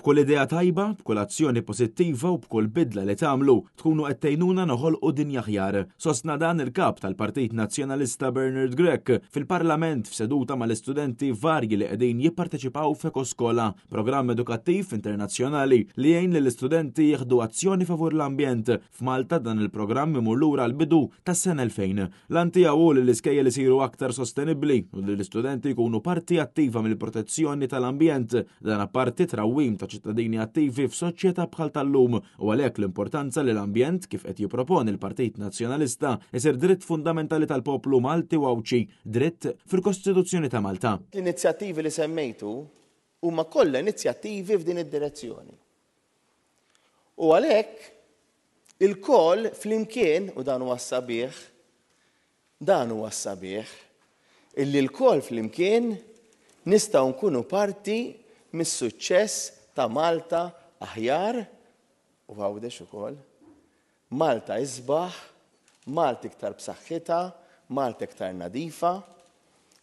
B'kull idea tajba, b'kull azzjoni pożittiva u b'kull bidla li tagħmlu, tkunu qed tgħinuna noħolqu dinja aħjar. Sostna dan il-Kap tal-Partit Nazzjonalista Bernard Grech fil-Parlament f'seduta mal-istudenti varji li qegħdin jipparteċipaw f'Ekoskola, programm edukattiv internazzjonali li jgħin lill-istudenti jieħdu azzjoni favur l-ambjent. F'Malta dan il-programm imur lura għall-bidu tas-sena 2000. L-għan tiegħu hu li l-iskejjel isiru aktar sostenibbli u li l-istudenti jkunu parti attiva mill-protezzjoni tal-ambjent. Dan apparti trawwim ta' ċittadini attivi f'soċjetà bħal tal-lum u għalhekk l-importanza li l-ambjent, kif qed jipproponi l-Partit Nazzjonalista, isir dritt fundamentali tal-poplu Malti u Għawdxi, dritt fil-Kostituzzjoni ta' Malta. L-inizjattivi li semmejtu huma kollha inizjattivi f'din id-direzzjoni. U għalhekk Ilkoll flimkien, u dan huwa s-sabiħ, dan huwa s-sabiħ, illi lkoll flimkien nistgħu nkunu parti mis-suċċess ta' Malta aħjar, u Għawdex ukoll, Malta isbaħ, Malta iktar b'saħħitha, Malta iktar nadifa,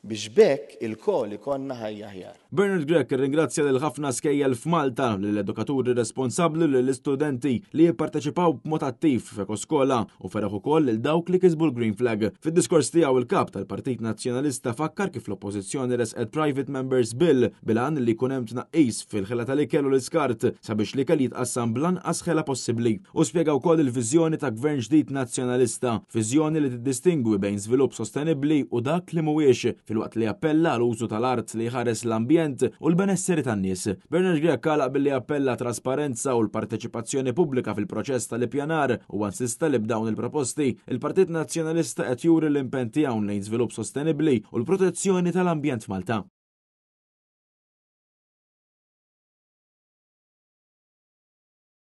biex b'hekk ilkoll ikollna ħajja aħjar. Bernard Grech irringrazzja lil ħafna skejjel f'Malta, lill-edukaturi responsabbli u lill-istudenti li jipparteċipaw b'mod attiv f'Ekoskola u feraħ ukoll lil dawk li kisbu l-Green Flag. Fid-diskors tiegħu il-Kap tal-Partit Nazzjonalista fakkar kif l-Oppożizzjoni ressqet Private Members Bill bil-għan li jkun hemm tnaqqis fil-ħela tal-ikel u l-iskart sabiex l-ikel jitqassam bl-anqas ħela possibbli. Hu spjega wkoll il-viżjoni ta' Gvern ġdid Nazzjonalista, viżjoni li tiddistingwi bejn żvilupp sostenibbli u dak li mhuwiex, filwaqt li appella għal użu tal-art li jħares l-ambjent u l-benesseri tan-nies. Bernard Grech għalaq billi appella għat-trasparenza u l-parteċipazzjoni pubblika fil-proċess tal-ippjanar. Huwa insista li b'dawn il-proposti, il-Partit Nazzjonalista qed juri l-impenn tiegħu lejn żvilupp sostenibbli u l-protezzjoni tal-ambjent f'Malta.